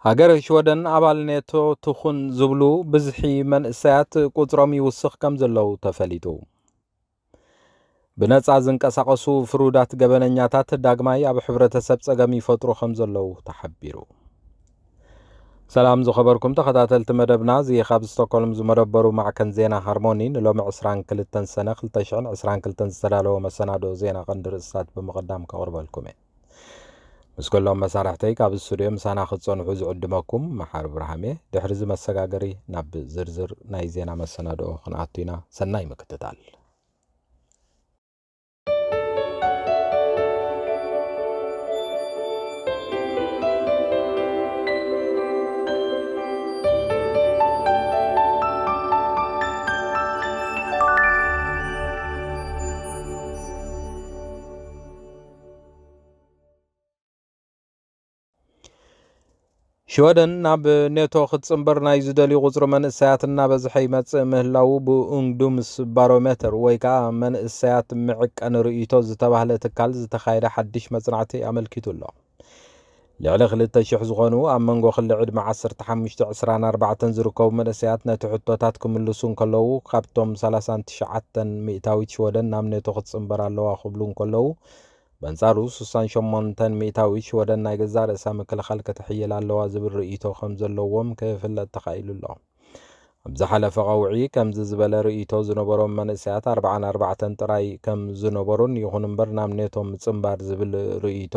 ሃገረ ሽወደን ኣባል ኔቶ ትኹን ዝብሉ ብዝሒ መንእሰያት ቁጽሮም ይውስኽ ከም ዘለዉ ተፈሊጡ። ብነጻ ዝንቀሳቐሱ ፍሩዳት ገበነኛታት ዳግማይ ኣብ ሕብረተሰብ ጸገም ይፈጥሩ ከም ዘለዉ ተሓቢሩ። ሰላም ዝኸበርኩም ተኸታተልቲ መደብና፣ እዚ ካብ ስቶክሆልም ዝመደበሩ ማዕከን ዜና ሃርሞኒ ንሎሚ ዕስራን ክልተን ሰነ ክልተ ሽሕን ዕስራን ክልተን ዝተዳለወ መሰናዶ ዜና ቀንዲ ርእስታት ብምቕዳም ከቕርበልኩም እየ። ምስ ኩሎም መሳርሕተይ ካብ ስቱድዮ ምሳና ክትጸንሑ ዝዕድመኩም መሓሪ ብርሃም እየ። ድሕሪ እዚ መሰጋገሪ ናብ ዝርዝር ናይ ዜና መሰናድኦ ክንኣቱ ኢና። ሰናይ ምክትታል። ሽወደን ናብ ኔቶ ክትጽንበር ናይ ዝደልዩ ቁጽሪ መንእሰያት እናበዝሐ ይመጽእ ምህላዉ ብኡንግዱምስ ባሮሜተር ወይ ከኣ መንእሰያት መዐቀኒ ርእይቶ ዝተባህለ ትካል ዝተኻየደ ሓድሽ መጽናዕቲ ኣመልኪቱ ኣሎ። ልዕሊ ክልተ ሽሕ ዝኾኑ ኣብ መንጎ ክሊ ዕድመ ዓሰርተ ሓሙሽተ ዕስራን ኣርባዕተን ዝርከቡ መንእሰያት ነቲ ሕቶታት ክምልሱ እንከለዉ፣ ካብቶም ሰላሳን ትሽዓተን ሚእታዊት ሽወደን ናብ ኔቶ ክትጽንበር ኣለዋ ክብሉ እንከለዉ፣ በንጻሩ ስሳን ሸሞንተን ሚእታዊት ሽወደን ናይ ገዛእ ርእሳ ምክልኻል ከተሕይል ኣለዋ ዝብል ርእይቶ ከም ዘለዎም ክፍለጥ ተኻኢሉ ኣሎ። ኣብ ዝሓለፈ ቀውዒ ከምዚ ዝበለ ርእይቶ ዝነበሮም መንእሰያት ኣርብዓን ኣርባዕተን ጥራይ ከም ዝነበሩን፣ ይኹን እምበር ናብ ኔቶ ምጽንባር ዝብል ርእይቶ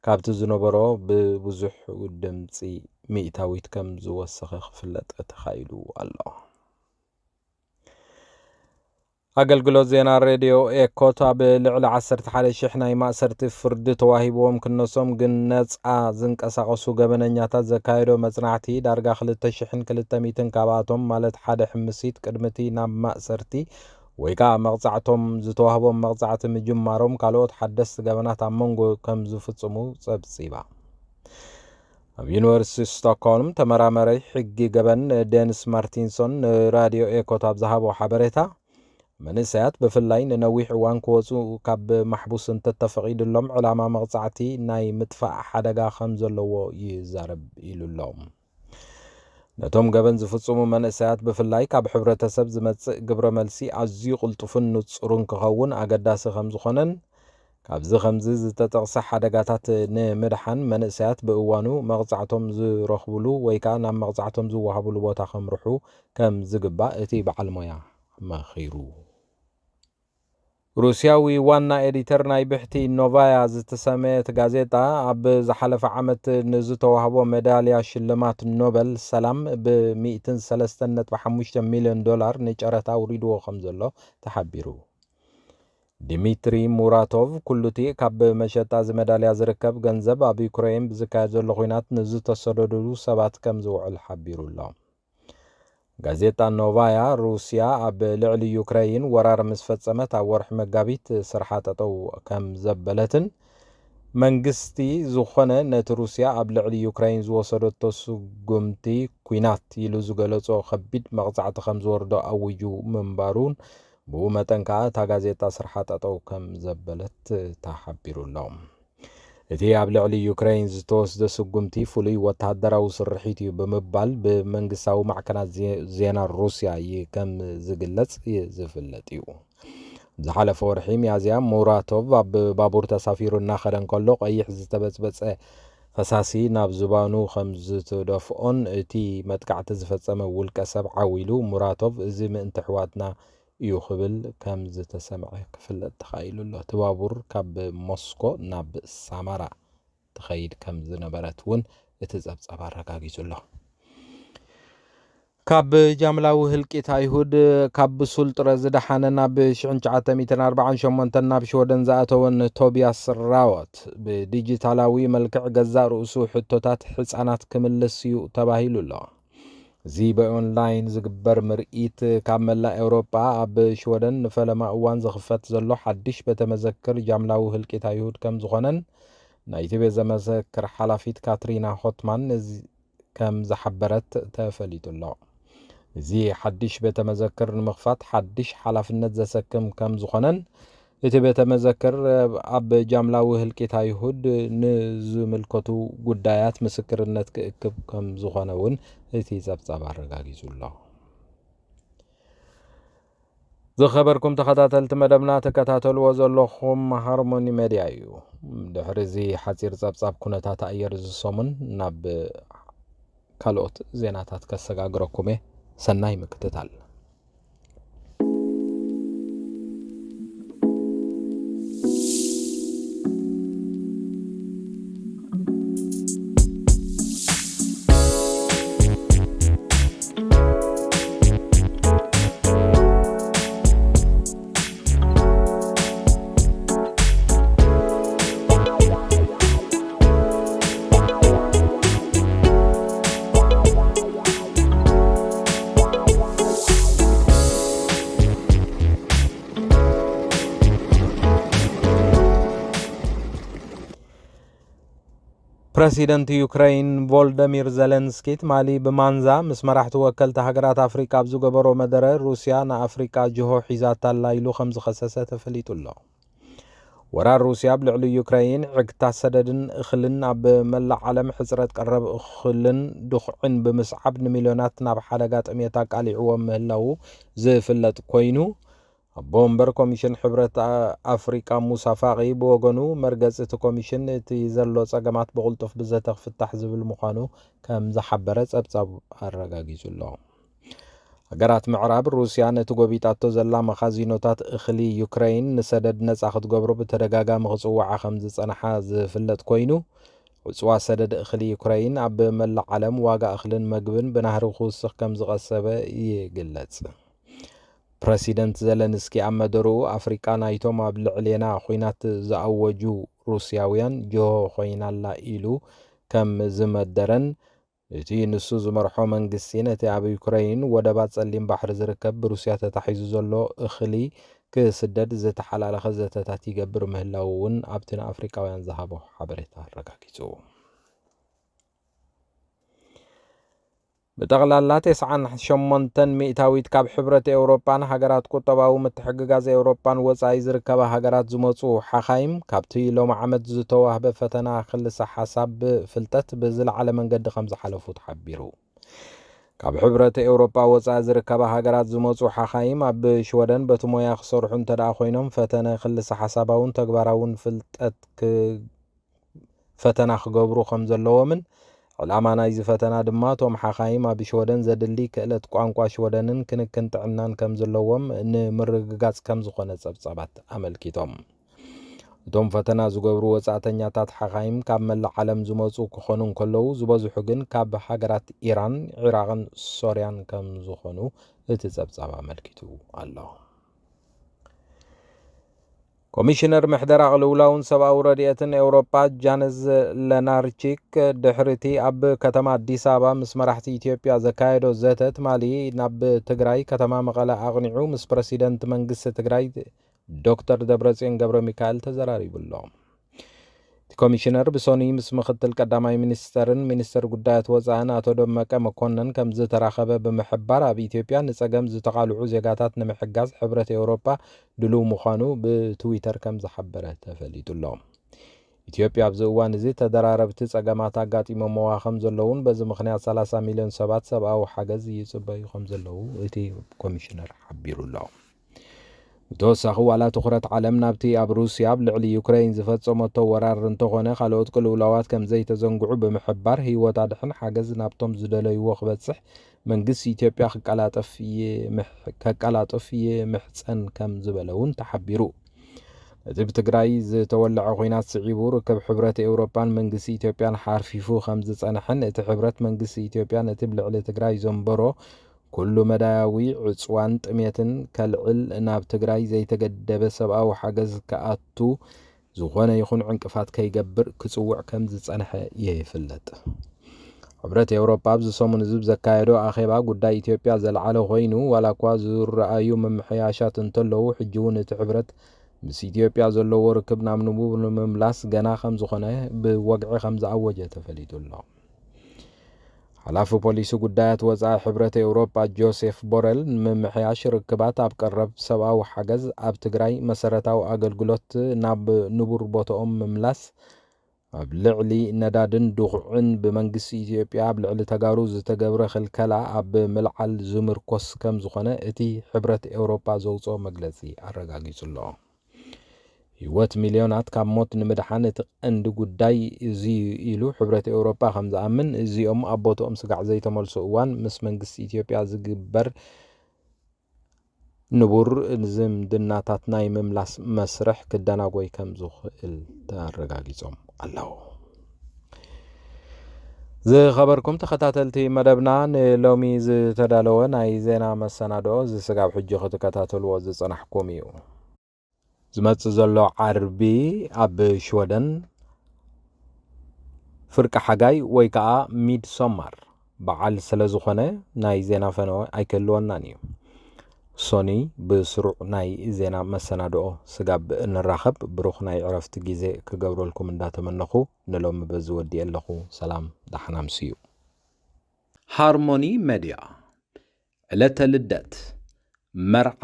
ካብቲ ዝነበሮ ብብዙሕ ድምጺ ሚእታዊት ከም ዝወሰኸ ክፍለጥ ተኻኢሉ ኣሎ። ኣገልግሎት ዜና ሬድዮ ኤኮት ኣብ ልዕሊ ዓሰርተ ሓደ ሽሕ ናይ ማእሰርቲ ፍርዲ ተዋሂብዎም ክነሶም ግን ነጻ ዝንቀሳቐሱ ገበነኛታት ዘካየዶ መጽናዕቲ ዳርጋ ክልተ ሽሕን ክልተ ሚእትን ካብኣቶም ማለት ሓደ ሕምሲት ቅድሚ እቲ ናብ ማእሰርቲ ወይ ከኣ መቕጻዕቶም ዝተዋህቦም መቕጻዕቲ ምጅማሮም ካልኦት ሓደስቲ ገበናት ኣብ መንጎ ከም ዝፍጽሙ ጸብጺባ። ኣብ ዩኒቨርሲቲ ስቶክሆልም ተመራማሪ ሕጊ ገበን ደንስ ማርቲንሶን ንራድዮ ኤኮት ኣብ ዝሃቦ ሓበሬታ፣ መንእሰያት ብፍላይ ንነዊሕ እዋን ክወጹ ካብ ማሕቡስ እንተተፈቒድሎም ዕላማ መቕጻዕቲ ናይ ምጥፋእ ሓደጋ ከም ዘለዎ ይዛረብ ኢሉ ኣሎ። ነቶም ገበን ዝፍጽሙ መንእሰያት ብፍላይ ካብ ሕብረተሰብ ዝመጽእ ግብረ መልሲ ኣዝዩ ቅልጡፍን ንጹርን ክኸውን ኣገዳሲ ከም ዝኾነን፣ ካብዚ ከምዚ ዝተጠቕሰ ሓደጋታት ንምድሓን መንእሰያት ብእዋኑ መቕጻዕቶም ዝረኽብሉ ወይ ከኣ ናብ መቕጻዕቶም ዝወሃብሉ ቦታ ከምርሑ ከም ዝግባእ እቲ በዓል ሞያ መኺሩ። ሩስያዊ ዋና ኤዲተር ናይ ብሕቲ ኖቫያ ዝተሰመየት ጋዜጣ፣ ኣብ ዝሓለፈ ዓመት ንዝተዋህቦ መዳልያ ሽልማት ኖበል ሰላም ብ ሚእትን ሰለስተን ነጥቢ ሓሙሽተ ሚልዮን ዶላር ንጨረታ ኣውሪድዎ ከም ዘሎ ተሓቢሩ። ዲሚትሪ ሙራቶቭ፣ ኩሉቲ ካብ መሸጣ እዚ መዳልያ ዝርከብ ገንዘብ ኣብ ዩክረይን ብዝካየድ ዘሎ ኲናት ንዝተሰደዱ ሰባት ከም ዝውዕል ሓቢሩ ኣሎ። ጋዜጣ ኖቫያ ሩስያ ኣብ ልዕሊ ዩክረይን ወራር ምስ ፈጸመት ኣብ ወርሒ መጋቢት ስርሓ ጠጠው ከም ዘበለትን መንግስቲ ዝኾነ ነቲ ሩስያ ኣብ ልዕሊ ዩክረይን ዝወሰደቶ ስጉምቲ ኲናት ኢሉ ዝገለጾ ከቢድ መቕጻዕቲ ከም ዝወርዶ ኣዊጁ ምንባሩን ብኡ መጠን ከኣ እታ ጋዜጣ ስርሓ ጠጠው ከም ዘበለት ተሓቢሩ ኣሎ። እቲ ኣብ ልዕሊ ዩክረይን ዝተወስደ ስጉምቲ ፍሉይ ወተሃደራዊ ስርሒት እዩ ብምባል ብመንግስታዊ ማዕከናት ዜ-፣ ዜና ሩስያ ይ-፣ ከም ዝግለጽ ይ-፣ ዝፍለጥ እዩ። ዝሓለፈ ወርሒ ሚያዝያ ሙራቶቭ ኣብ ባቡር ተሳፊሩ እናኸደ እንከሎ ቀይሕ ዝተበጽበጸ ፈሳሲ ናብ ዝባኑ ከም ዝተደፍኦን እቲ መጥቃዕቲ ዝፈጸመ ውልቀ ሰብ ዓው ኢሉ፣ ሙራቶቭ እዚ ምእንቲ ኣሕዋትና እዩ ክብል ከም ዝተሰምዐ ክፍለጥ ተኻኢሉ ኣሎ። እቲ ባቡር ካብ ሞስኮ ናብ ሳማራ ትኸይድ ከም ዝነበረት እውን እቲ ጸብጻብ ኣረጋጊጹ ኣሎ። ካብ ጃምላዊ ህልቂት ኣይሁድ ካብ ብሱል ጥረ ዝደሓነን ኣብ ሽሕን ትሽዓተ ሚእትን ኣርባዓን ሸሞንተን ናብ ሽወደን ዝኣተወን ቶቢያስ ራወት ብዲጂታላዊ መልክዕ ገዛእ ርእሱ ሕቶታት ሕጻናት ክምልስ እዩ ተባሂሉ ኣሎ። እዚ ብኦንላይን ዝግበር ምርኢት ካብ መላእ ኤውሮጳ ኣብ ሽወደን ንፈለማ እዋን ዝኽፈት ዘሎ ሓድሽ ቤተ መዘክር ጃምላዊ ህልቂት ኣይሁድ ከም ዝኾነን ናይቲ ቤተ መዘክር ሓላፊት ካትሪና ሆትማን እዚ ከም ዝሓበረት ተፈሊጡ ኣሎ። እዚ ሓድሽ ቤተ መዘክር ንምኽፋት ሓድሽ ሓላፍነት ዘሰክም ከም ዝኾነን እቲ ቤተ መዘክር ኣብ ጃምላዊ ህልቂት ኣይሁድ ንዝምልከቱ ጉዳያት ምስክርነት ክእክብ ከም ዝኾነ እውን እቲ ጸብጻብ ኣረጋጊጹ ኣሎ። ዝኸበርኩም ተኸታተልቲ መደብና፣ ትከታተልዎ ዘለኹም ሃርሞኒ ሜድያ እዩ። ድሕሪ እዚ ሓጺር ጸብጻብ ኩነታት ኣየር እዚ ሰሙን ናብ ካልኦት ዜናታት ከሰጋግረኩም እየ። ሰናይ ምክትታል። ፕረሲደንት ዩክረይን ቮልደሚር ዘለንስኪ ትማሊ ብማንዛ ምስ መራሕቲ ወከልቲ ሃገራት ኣፍሪቃ ኣብ ዝገበሮ መደረ፣ ሩስያ ንኣፍሪቃ ጅሆ ሒዛታ ኣላ ኢሉ ከም ዝኸሰሰ ተፈሊጡ ኣሎ። ወራር ሩስያ ኣብ ልዕሊ ዩክረይን፣ ዕግታ ሰደድን እኽልን ኣብ መላእ ዓለም፣ ሕጽረት ቀረብ እኽልን ድኹዕን ብምስዓብ፣ ንሚልዮናት ናብ ሓደጋ ጥሜት ኣቃሊዕዎም ምህላዉ ዝፍለጥ ኮይኑ፣ ኣቦ ወንበር ኮሚሽን ሕብረት ኣፍሪቃ ሙሳ ፋቂ ብወገኑ፣ መርገጺ እቲ ኮሚሽን እቲ ዘሎ ጸገማት ብቕልጡፍ ብዘተ ክፍታሕ ዝብል ምዃኑ ከም ዝሓበረ ጸብጻብ ኣረጋጊጹ ኣሎ። ሃገራት ምዕራብ፣ ሩስያ ነቲ ጎቢጣቶ ዘላ መኻዚኖታት እኽሊ ዩክረይን ንሰደድ ነጻ ክትገብሮ ብተደጋጋሚ ክጽውዓ ከም ዝጸንሓ ዝፍለጥ ኮይኑ፣ ዕጽዋ ሰደድ እኽሊ ዩክረይን ኣብ መላእ ዓለም ዋጋ እኽልን መግብን ብናህሪ ክውስኽ ከም ዝቐሰበ ይግለጽ። ፕረሲደንት ዘለንስኪ ኣብ መደርኡ፣ ኣፍሪቃ ናይቶም ኣብ ልዕሌና ኹናት ዝኣወጁ ሩስያውያን ጅሆ ኮይናላ ኢሉ ከም ዝመደረን፣ እቲ ንሱ ዝመርሖ መንግስቲ ነቲ ኣብ ዩክረይን ወደባት ጸሊም ባሕሪ ዝርከብ ብሩስያ ተታሒዙ ዘሎ እኽሊ ክስደድ ዝተሓላለኸ ዘተታት ይገብር ምህላዉ እውን ኣብቲ ንኣፍሪቃውያን ዝሃቦ ሓበሬታ ኣረጋጊጹ። ብጠቕላላ ተስዓን ሸሞንተን ሚእታዊት ካብ ሕብረት ኤውሮጳን ሃገራት ቁጠባዊ ምትሕግጋዝ ኤውሮጳን ወጻኢ ዝርከባ ሃገራት ዝመጹ ሓኻይም፣ ካብቲ ሎሚ ዓመት ዝተዋህበ ፈተና ክልሰ ሓሳብ ፍልጠት ብዝለዓለ መንገዲ ከም ዝሓለፉ ተሓቢሩ። ካብ ሕብረት ኤውሮጳ ወጻኢ ዝርከባ ሃገራት ዝመጹ ሓኻይም፣ ኣብ ሽወደን በቲ ሞያ ክሰርሑ እንተ ደኣ ኮይኖም፣ ፈተነ ክልሰ ሓሳባውን ተግባራውን ፍልጠት ክ-፣ ፈተና ክገብሩ ከም ዘለዎምን፣ ዕላማ ናይዚ ፈተና ድማ እቶም ሓኻይም ኣብ ሽወደን ዘድሊ ክእለት ቋንቋ ሽወደንን ክንክን ጥዕናን ከም ዘለዎም ንምርግጋጽ ከም ዝኾነ ጸብጻባት ኣመልኪቶም። እቶም ፈተና ዝገብሩ ወጻእተኛታት ሓኻይም ካብ መላእ ዓለም ዝመጹ ክኾኑ እንከለዉ፣ ዝበዝሑ ግን ካብ ሃገራት ኢራን፣ ዒራቕን ሶርያን ከም ዝኾኑ እቲ ጸብጻብ ኣመልኪቱ ኣሎ። ኮሚሽነር ምሕደራ ቅልውላውን ሰብኣዊ ረድኤትን ኤውሮጳ ጃንዝ ለናርቺክ፣ ድሕሪቲ ኣብ ከተማ ኣዲስ ኣበባ ምስ መራሕቲ ኢትዮጵያ ዘካየዶ ዘተ፣ ትማሊ ናብ ትግራይ ከተማ መቐለ ኣቕኒዑ ምስ ፕረሲደንት መንግስቲ ትግራይ ዶክተር ደብረጽዮን ገብረ ሚካኤል ተዘራሪቡ ኣሎ። እቲ ኮሚሽነር ብሶኒ ምስ ምክትል ቀዳማይ ሚኒስተርን ሚኒስተር ጉዳያት ወጻእን ኣቶ ደመቀ መኮነን ከም ዝተራኸበ ብምሕባር፣ ኣብ ኢትዮጵያ ንጸገም ዝተቓልዑ ዜጋታት ንምሕጋዝ ሕብረት ኤውሮጳ ድሉው ምዃኑ ብትዊተር ከም ዝሓበረ ተፈሊጡ ኣሎ። ኢትዮጵያ ኣብዚ እዋን እዚ ተደራረብቲ ጸገማት ኣጋጢሞምዋ ከም ዘለውን፣ በዚ ምኽንያት ሰላሳ ሚልዮን ሰባት ሰብኣዊ ሓገዝ ይጽበዩ ከም ዘለዉ እቲ ኮሚሽነር ሓቢሩ ኣሎ። ብተወሳኺ፣ ዋላ ትኹረት ዓለም ናብቲ ኣብ ሩስያ ኣብ ልዕሊ ዩክረይን ዝፈጸመቶ ወራር እንተኾነ፣ ካልኦት ቅልውላዋት ከም ዘይተዘንግዑ ብምሕባር፣ ህይወት ኣድሕን ሓገዝ ናብቶም ዝደለይዎ ክበጽሕ መንግስቲ ኢትዮጵያ ክቀላጠፍ ይምሕ-፣ ከቀላጥፍ ይምሕጸን ከም ዝበለ እውን ተሓቢሩ። ነቲ ብትግራይ ዝተወለዐ ኲናት ስዒቡ፣ ርክብ ሕብረት ኤውሮጳን መንግስቲ ኢትዮጵያን ሓርፊፉ ከም ዝጸንሐን፣ እቲ ሕብረት መንግስቲ ኢትዮጵያ ነቲ ብልዕሊ ትግራይ ዘንበሮ ኩሉ መዳያዊ ዕጽዋን ጥሜትን ከልዕል፣ ናብ ትግራይ ዘይተገደበ ሰብኣዊ ሓገዝ ክኣቱ ዝኾነ ይኹን ዕንቅፋት ከይገብር ክጽውዕ ከም ዝጸንሐ ይፍለጥ። ሕብረት ኤውሮጳ ኣብዚ ሰሙን እዚ ብዘካየዶ ኣኼባ፣ ጉዳይ ኢትዮጵያ ዘልዓለ ኮይኑ፣ ዋላ እኳ ዝረኣዩ ምምሕያሻት እንተለዉ፣ ሕጂ እውን እቲ ሕብረት ምስ ኢትዮጵያ ዘለዎ ርክብ ናብ ንቡር ንምምላስ ገና ከም ዝኾነ ብወግዒ ከም ዝኣወጀ ተፈሊጡ ኣሎ። ሓላፊ ፖሊሲ ጉዳያት ወጻኢ ሕብረት ኤውሮጳ ጆሴፍ ቦረል፣ ንምምሕያሽ ርክባት፣ ኣብ ቀረብ ሰብኣዊ ሓገዝ፣ ኣብ ትግራይ መሰረታዊ ኣገልግሎት ናብ ንቡር ቦታኦም ምምላስ፣ ኣብ ልዕሊ ነዳድን ድኹዕን ብመንግስቲ ኢትዮጵያ ኣብ ልዕሊ ተጋሩ ዝተገብረ ክልከላ ኣብ ምልዓል ዝምርኮስ ከም ዝኾነ እቲ ሕብረት ኤውሮጳ ዘውፅኦ መግለፂ ኣረጋጊጹ ኣሎ። ህይወት ሚልዮናት ካብ ሞት ንምድሓን እቲ ቀንዲ ጉዳይ እዚ ኢሉ ሕብረት ኤውሮጳ ከም ዝኣምን፣ እዚኦም ኣብ ቦትኦም ስጋዕ ዘይተመልሱ እዋን ምስ መንግስቲ ኢትዮጵያ ዝግበር ንቡር ዝምድናታት ናይ ምምላስ መስርሕ ክደናጎይ ከም ዝኽእል ተረጋጊጾም ኣለዉ። ዝኸበርኩም ተኸታተልቲ መደብና፣ ንሎሚ ዝተዳለወ ናይ ዜና መሰናድኦ እዚ ስጋብ ሕጂ ክትከታተልዎ ዝጸናሕኩም እዩ። ዝመጽእ ዘሎ ዓርቢ ኣብ ሽወደን ፍርቂ ሓጋይ ወይ ከኣ ሚድ ሶማር በዓል ስለ ዝኾነ ናይ ዜና ፈነወ ኣይክህልወናን እዩ። ሶኒ ብስሩዕ ናይ ዜና መሰናድኦ ስጋብ እንራኸብ ብሩኽ ናይ ዕረፍቲ ግዜ ክገብረልኩም እንዳተመነኹ ንሎሚ በዚ ወዲኤ ኣለኹ። ሰላም፣ ደሓን ኣምስዩ። ሃርሞኒ ሜድያ ዕለተ ልደት፣ መርዓ፣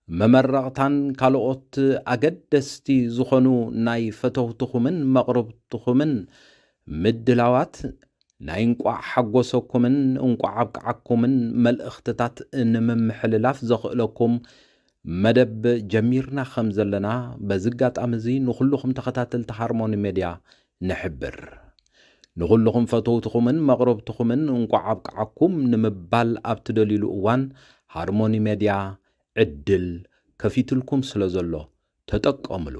መመረቕታን ካልኦት ኣገደስቲ ዝኾኑ ናይ ፈተውትኹምን መቕርብትኹምን ምድላዋት ናይ እንቋዕ ሓጎሰኩምን እንቋዕ ኣብቅዓኩምን መልእኽትታት ንምምሕልላፍ ዘኽእለኩም መደብ ጀሚርና ከም ዘለና በዚ ኣጋጣሚ እዚ ንኹልኹም ተኸታተልቲ ሃርሞኒ ሜድያ ንሕብር። ንኹልኹም ፈተውትኹምን መቕረብትኹምን እንቋዕ ኣብቅዓኩም ንምባል ኣብ ትደልዩሉ እዋን ሃርሞኒ ሜድያ ዕድል ከፊትልኩም ስለ ዘሎ ተጠቀምሉ።